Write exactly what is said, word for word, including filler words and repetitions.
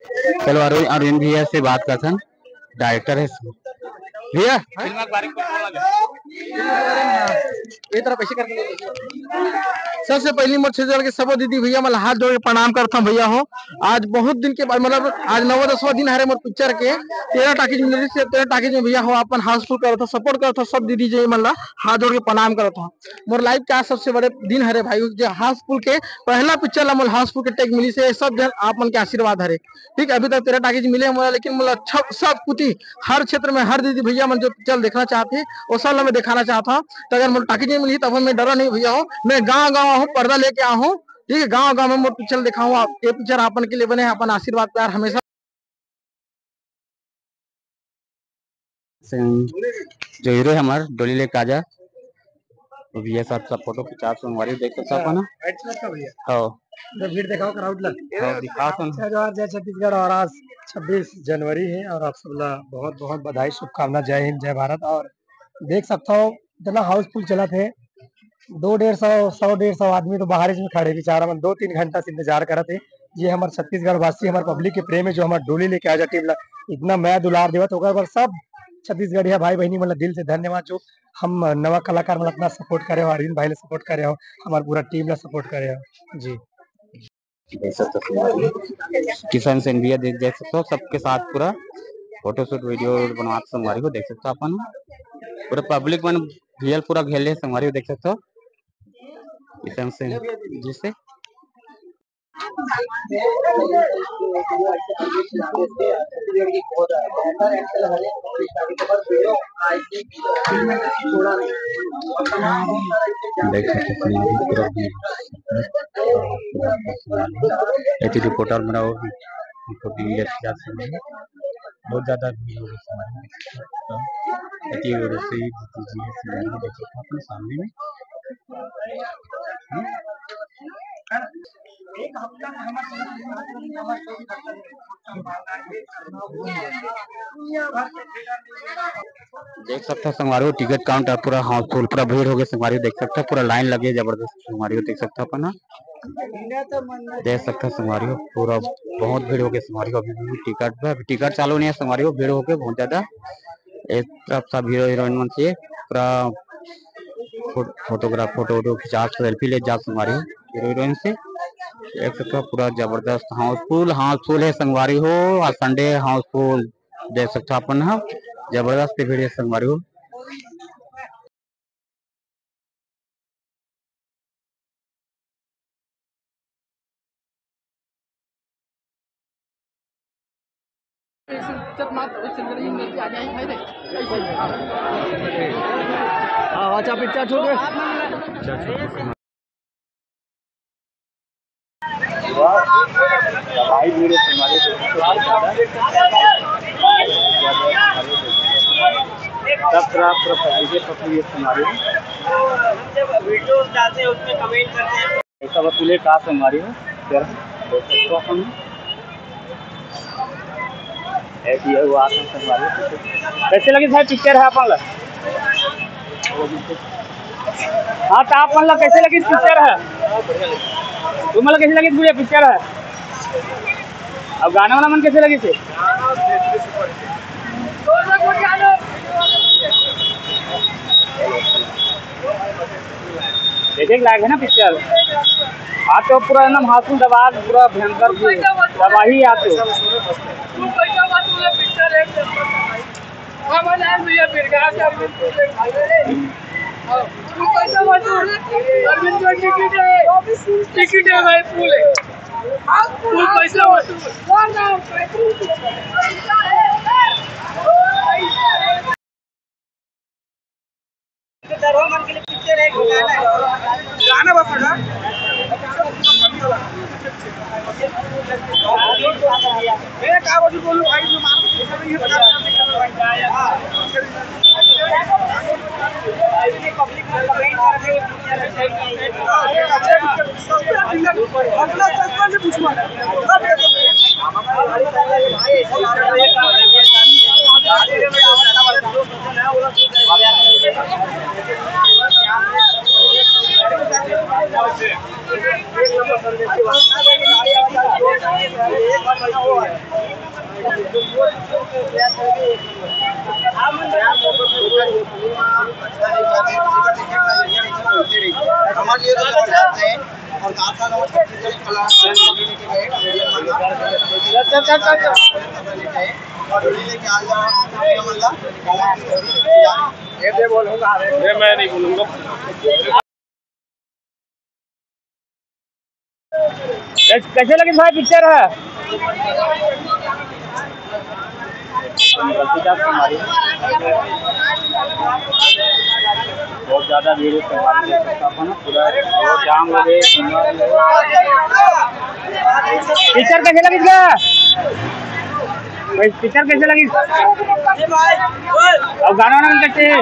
चलो अरविंद, अरविंद भैया से बात करथन, डायरेक्टर है भैया। फिल्म के बारे में कुछ बोला जाए? ये तरफ ऐसे करके ले लो। सबसे पहली मोर छत्तीसगढ़ के सबो दीदी भैया मन ला हाथ जोड़ के प्रणाम करथन भैया हो। आज बहुत दिन के बाद, मतलब आज नवा दसवां दिन हरे मोर पिक्चर के। तेरा टाकीज में रिलीज, तेरा टाकीज में भैया हो अपन हाउसफुल करत हो, सपोर्ट करत हो सब दीदी जी मन ला हाथ जोड़ के प्रणाम करत हो। मोर लाइफ का सबसे बड़े दिन हरे भाई, जो हाउसफुल के पहला पिक्चर ला मोर हाउसफुल के टैग मिलिस हे, सब झन आप मन के आशीर्वाद हरे। ठीक है, अभी तक तेरा टाकीज मिले हे मोला, लेकिन मोला अच्छा सब कुति हर क्षेत्र में हर दीदी भैया मन जो पिक्चर देखना चाहत हे, वो सब ला मैं दिखाना चाहत हूँ। तो अगर मोला टाकीज नहीं मिली तब मैं डरा नहीं भैया हो, मैं गाँव गाँव आहूँ, पर्दा लेके आहूँ। ठीक है, गाँव गाँव में मोर पिक्चर दिखाऊँ, आप ये पिक्चर आपन के लिए बने हे, अपन आशीर्वाद प्यार हमेशा। सिंह जो हीरो है हमार डोली लेके आजा, तो भैया साथ सब फोटो खिंचा संगवारी देख सकता अपन। अच्छा, भैया। हाँ। तो भीड़ दिखाओ crowd ला। हाँ, दिखा सुन। जय जोहार, जय छत्तीसगढ़। और आज छब्बीस जनवरी है और आप सब ला बहुत बहुत बधाई, शुभकामना, जय हिंद, जय भारत। और देख सकता हो इतना हाउसफुल चलत हे, दो डेढ़ सौ, सौ डेढ़ सौ आदमी तो बाहर में खड़े, बेचारा मन दो तीन घंटा से इंतजार करत हे। ये हमर छत्तीसगढ़ वासी, हमर पब्लिक के प्रेम है, जो हमर डोली लेके आजा टीम ला इतना मया दुलार देवत, ओकर बर सब छत्तीसगढ़िया भाई बहिनी मन ला दिल से धन्यवाद, जो हम नवा कलाकार मन ला इतना सपोर्ट करे हो, अरविंद भाई ला सपोर्ट करे हो, हमार पूरा टीम ला सपोर्ट करे हो जी। देख सकते हो संगवारी हो। किशन सेन भैया देख, देख सकते हो, सबके साथ पूरा फोटोशूट वीडियो बनवात संगवारी हो, देख सकते हो अपन। पूरा पब्लिक मन भैया पूरा घेर ले संगवारी हो, देख सकते हो किशन सेन जी से। देख सकते हो, पूरा भीड़। एती रिपोर्टर मन फोटो लेके जात हे, बहुत ज्यादा भीड़ हो गई संगवारी हो। एती रसोई जी है संगवारी हो, देख सकते हो अपने सामने में। देख सकते हो संगवारी हो, टिकट काउंटर पूरा हाउसफुल, पूरा भीड़ हो गए संगवारी हो, देख सकते हो पूरा लाइन लगे जबरदस्त संगवारी हो, देख सकते हो अपन ह। देख सकते हो संगवारी हो, पूरा बहुत भीड़ हो गए संगवारी हो, अभी भी टिकट पे, अभी टिकट चालू नहीं है संगवारी हो, भीड़ हो गए बहुत ज्यादा। एक तरफ सब हीरो हीरोइन मन से पूरा फो-, फोटोग्राफ, फोटो वोटो खिंचा, सेल्फी ले जा संगवारी हो हीरो हीरोइन से। देख सकते हो पूरा जबरदस्त हाउसफुल, हाउसफुल है संगवारी हो, आज संडे हाउसफुल देख सकते हो अपन ह, जबरदस्त भीड़ है संगवारी हो। हाँ, अच्छा पिक्चर छोड़ के। भाई मेरे तुम्हारे दोस्तों को बहुत ज्यादा, सब तरह, तरह पब्लिक है, पब्लिक है तुम्हारे। हम जब वीडियो डालते हैं, उसमें कमेंट करते हैं। ऐसा बस मिले कहा तुम्हारी हो, तेरा दोस्तों को हम ऐसी है वो आसन संभालो। कैसे लगी साहब पिक्चर है अपन ला? हाँ, तो अपन ला कैसे लगी पिक्चर है? तुम ला कैसे लगी पूरे पिक्चर है? अब गाना वाना मन कैसे लगी थे? देखे के लायक है ना पिक्चर। आज तो पूरा एकदम हाथों दबा, पूरा भयंकर तबाही आज तो। तू पैसा वसूल है, पिक्चर एक नंबर का भाई। हम ना भैया बिरगा से अरविंद को ले भाई। हाँ, तू पैसा वसूल। अरविंद को टिकट है, टिकट है भाई, फुल है। फुल पैसा वसूल। गाना बस ना। मैं क्या बोलूं, बोलूं भाई, जो मारो तो नहीं है, पचास हजार में कर रहा है। हमारे लिए तो जबरदस्त है। और साथ साथ हम छत्तीसगढ़ी कला लेके गए, और लेके आ जाओ, ये मैं नहीं बोलूंगा। कैस-, कैसे लगी भाई पिक्चर है? बहुत ज्यादा भीड़ है, संगवारी देख सकता अपन, पूरा रोड जाम हो गए। पिक्चर कैसे लगी क्या? भाई, पिक्चर कैसे लगी? अब गाना वाना कैसे है?